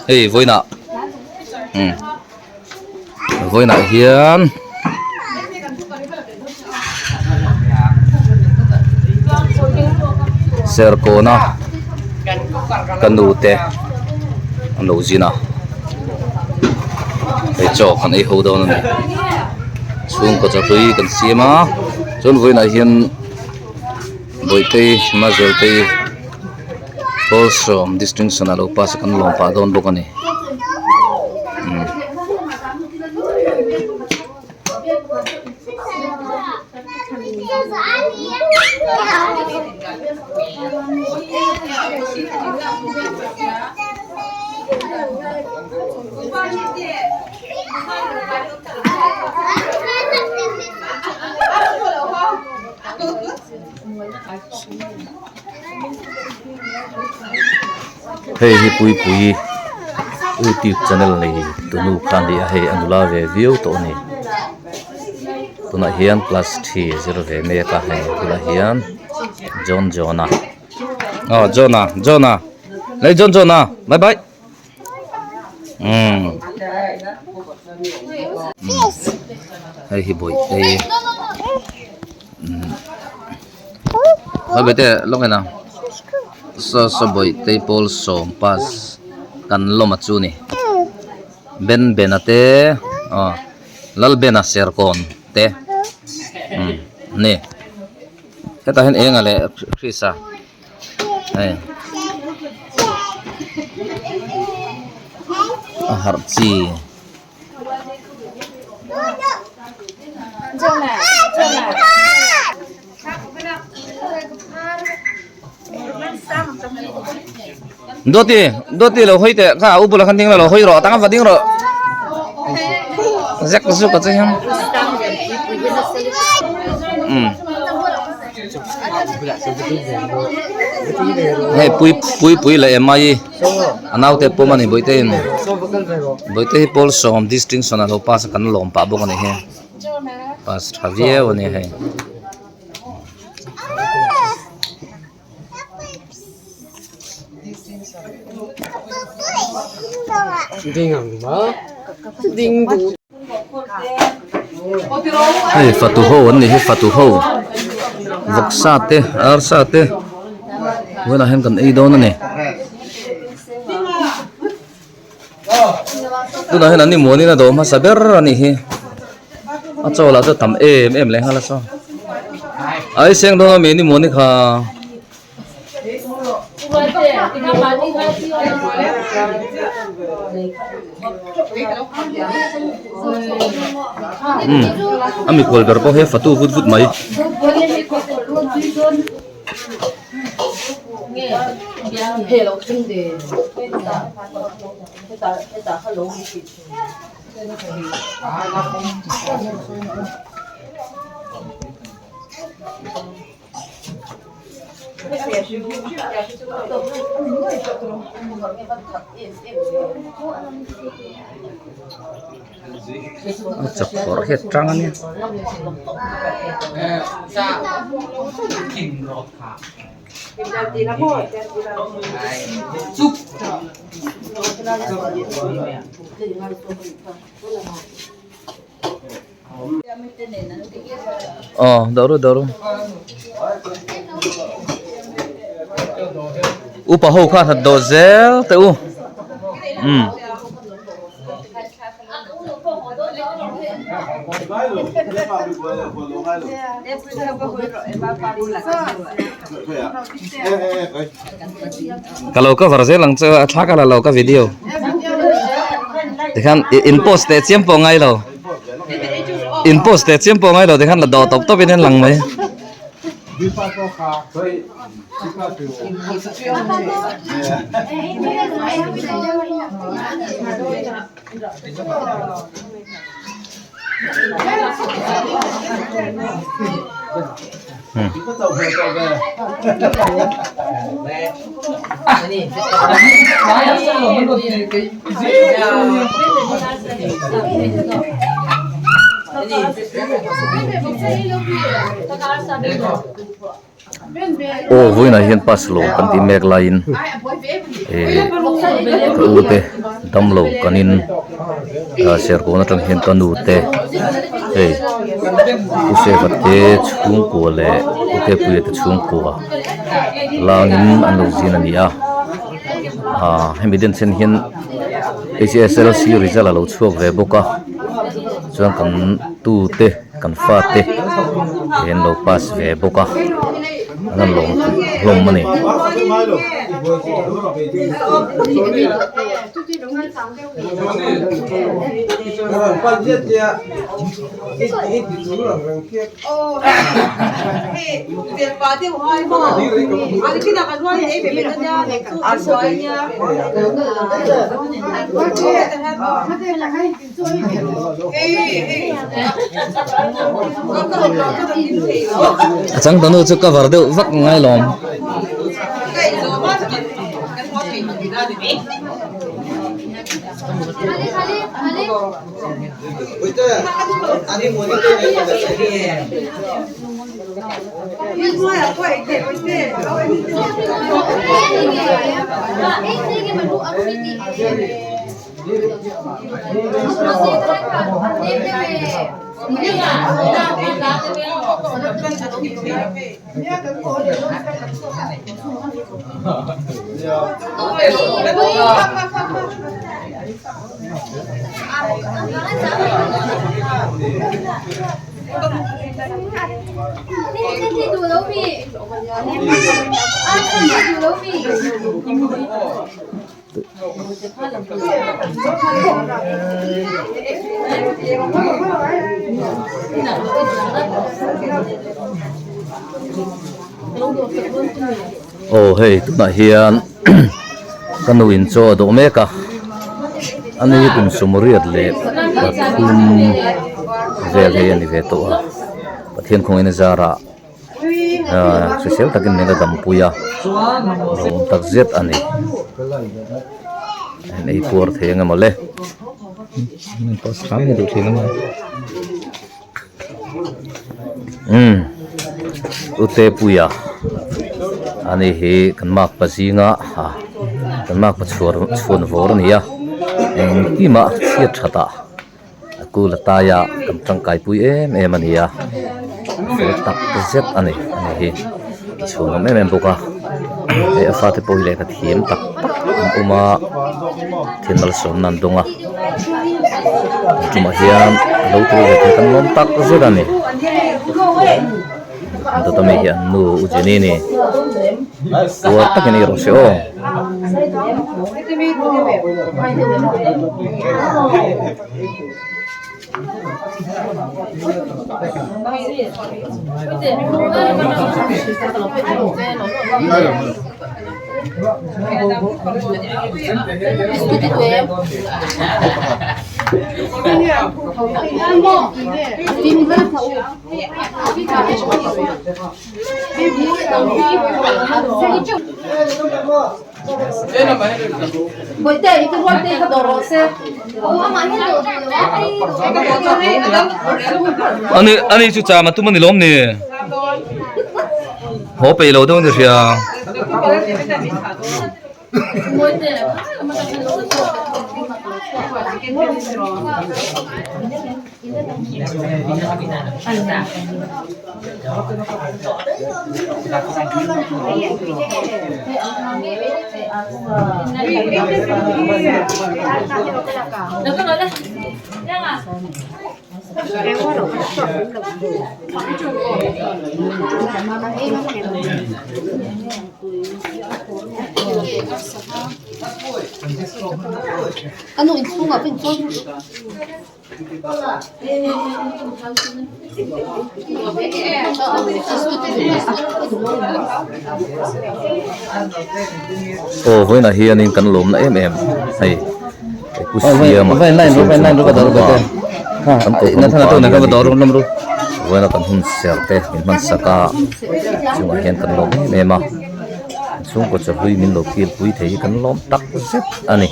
Hei vawiinah umm vawiinah hian Serkawna ka nu te an lo zin a hei chaw kan ei ho dawn a ni chhungkaw chaw hlui kan siam a chuan vawiinah hian Bawihtei Mazualtei Pawl sawm distinction a lo pass a kan lawm pah dawn bawk a ni umm. Hei hi Puipuii youtube channel nei tunu kha a ni a hei a nula ve viau tawh a ni tunah hian class three a zir ve mek a hei bulah hian John John-a aw John-a John-a lei John John-a bye bye umm hei hi bawihte umm haw bawihte lawk en ang saw saw bawihte pawl sawm pass kan lawm a chu ni ben bena te aw lalbena serkawn te umm ni hetah hian enga leh christ-a. Hei a harh chi. Dawti dawti lo hawi teh kha a u bulah khan ding la lo hawi rawh tang a va ding rawh zek zuk a che hian umm. Hei pui pui pui leh em mai a naute pawm a ni bawihte in bawihte hi pawl sawm distinction a lo pass a kan lawm pah bawk a ni hi pass tha viau a ni hei. Hei fatu ho an nih hi fatu ho vawksa te arsa te vawiinah hian kan ei dawn a ni tunah hian an inmuanin a dawh hmasa ber a nih hi a chaw lah chu a tam em em leh nghal a saw a ei seng dawn a mi an inmuani kha. Umm a mikhual ber pawh hi a fatu vut vut mai. A chawkawr hi a tang a nia. Aw dawr ru dawr ru upa ho kha that dawh zel teh u umm. Ka lo cover zel ang chu a thla ka la lo ka video tikhan in post teh chiam pawh ngai lo in post teh chiam pawh ngai lo tikhan la dawh tawp tawp in an lang mai. Aw vawiinah hian pass lawm kan tih mek laiin ihh ka u te damlo kan in ah serkawn atang hian ka nu te hei u Seva te chhungkua leh u Tepuia te chhungkua langin an lo zin a ni a ah hemi den sen hian H S L C result a lo chhuak ve bawk a chuan kan tu te. Kan fate hi an lo pass ve bawk a an han lawm hlawm a ni. A changtanu chu cover deuh vak ngai lawm. Aw hei tunah hian ka nu in chaw a dawh mek a ani hi kum sumriat leh pathum vel hei a ni ve tawh a Pathian khawngaihna zarah. Hrisel takin min la dampui a lawm tak zet a ni an ei puar thei ang emaw le umm ute puia ani hi kan makpa zinga kan makpa chhuar chhuan vawr a ni a engkimah chhiat that ah. A kul a tai a kan tangkai pui em em a ni a fel tak zet a ni ani hi a chhung awm em em bawk a hei a fate pawh hi lehkha thiam tak tak an awm a thil malsawmna an dawng a tumah hian a lo tel ve thei kan lawm tak zet a ni dawt ami hi an nu u Jenny ni uar takin ei rawh se aw. Ani ani chu cham a tum a ni lawm ni haw peih lo deuh a ni hria. Aw vawiinah hianin kan lawmna em em hei pu siama kan kohhran upa vawiina kan hun ser te min hman sak a chungah hian kan lawm em em a chhungkaw chawhlui min lo kilpui thei hi kan lawm tak zet a ni.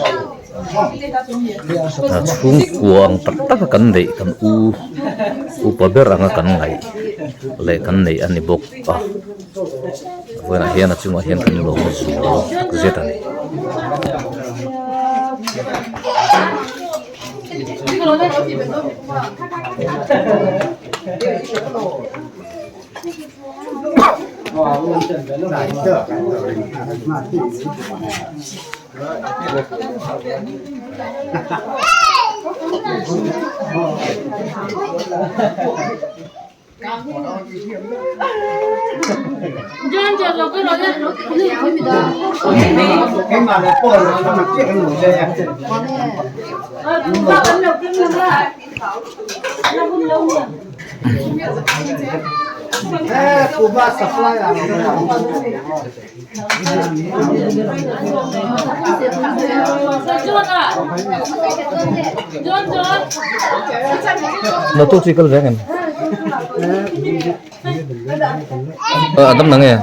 Chhungkua ang tak tak a kan neih kan u upa ber anga kan ngaih leh kan neih a ni bawk a vawiinah hian a chungah hian kan lawm zual tak zet a ni. Motor chu i kal ve ang em? A dam nang e.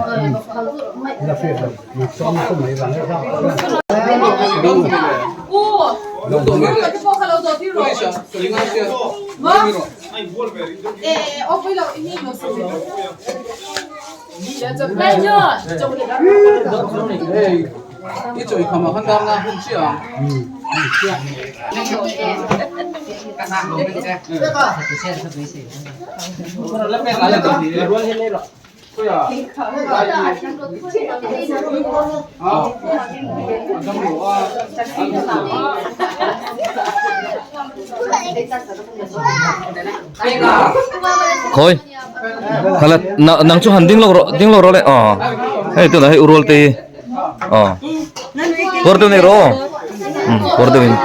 Khawi khala nang chu han ding lawk rawh ding lawk rawh le aw hei tunah hei urual te hi aw kawr deuh nei rawh aw umm kawr deuh in.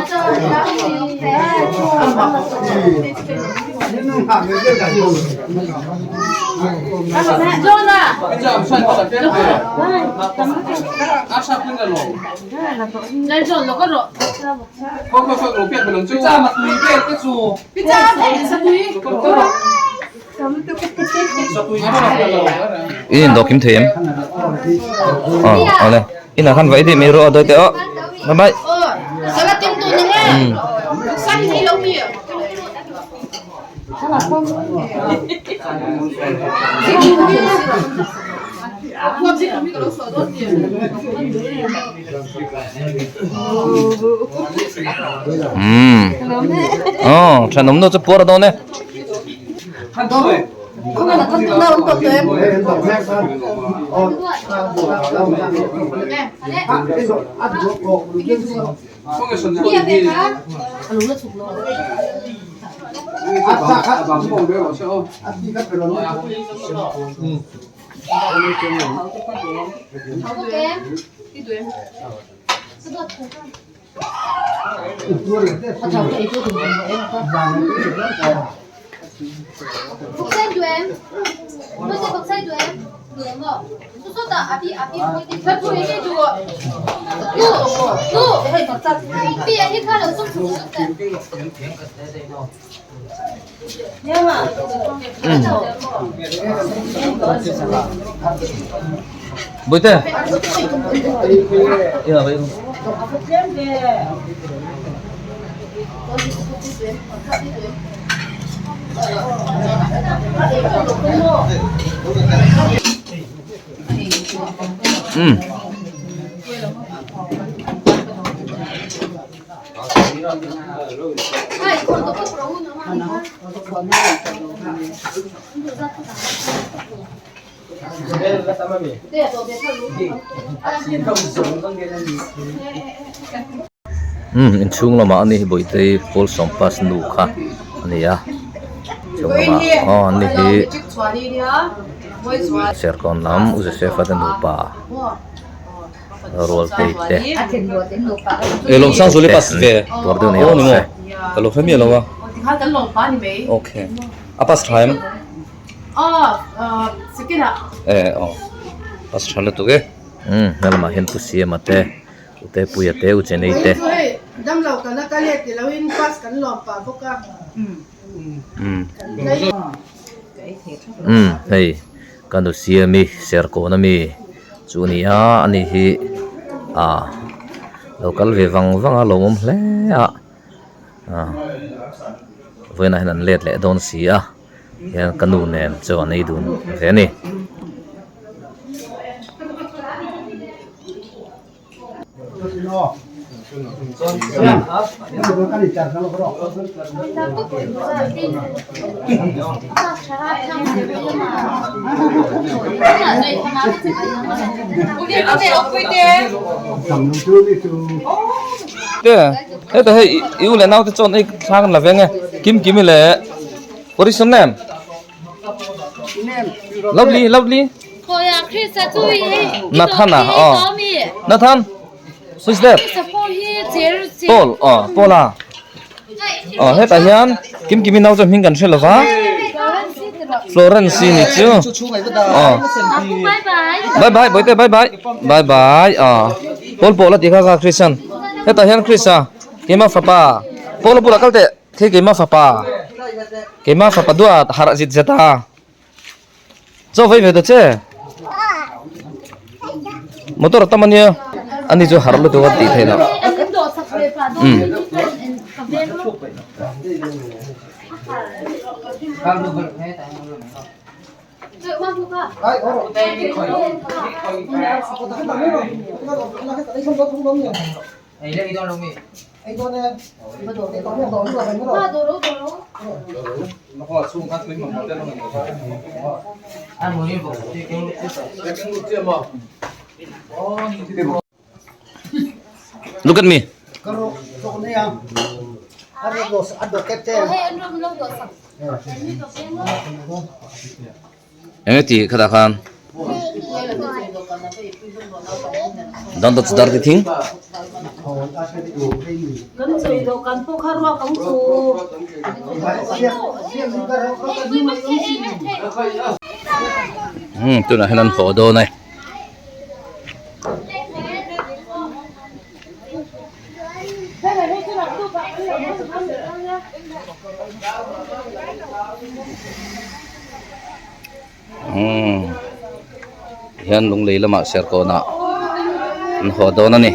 In in dawh kim thei em? Aw awle inah khan va i deh mai rawh a dawi teh aw bye bye. Umm aw thenawm nu chu puar a dawn e. Bawihte Umm. Umm inchhung lamah ani hi bawihte pawl sawm pass nu kha a ni a chhung lamah aw ani hi serkawn lam u Joseph-a te nupa. Rual te te. E lawm sang zuli pass ve Tuar deuh nei aw ni rawh se. maw ka lo hre miah lo a okay a pass tha em e aw pass tha lutuk e. Umm he lamah hian Pu Siama te U Tepuia te U Chenei te. Umm hei Ka nu Siami Serkawn ami chu a ni a, ani hi ah Lo kal ve vang vang a lawmawm hle a ah vawiinah hian an let leh dawn si a hian ka nu nen chaw an ei dun ve a ni. Te heta hei i u leh naute chuan ei thlang an la veng e kim kimi leh what is your name lovely lovely Nathan ah aw Nathan who is that Paul aw Paul a aw hetah hian kim kimi nau chu hming kan hre lova Florence ni chu aw bye bye bawihte bye bye bye bye aw Paul pawh la ti kha kha Christian hetah hian Chris a keima fapa Paul a bulah kal teh khi keima fapa keima fapa duat harh zit zet a. Chaw vei ve ta che. Motor a tam ania. Ani chu har lutuk a tih theih loh. Umm. Look at me. Enge tih khatah khan dan dawt dar ti thing. Hmm tunah hian an haw dawn e. Umm hian lunglei lamah serkawnah an haw dawn a ni.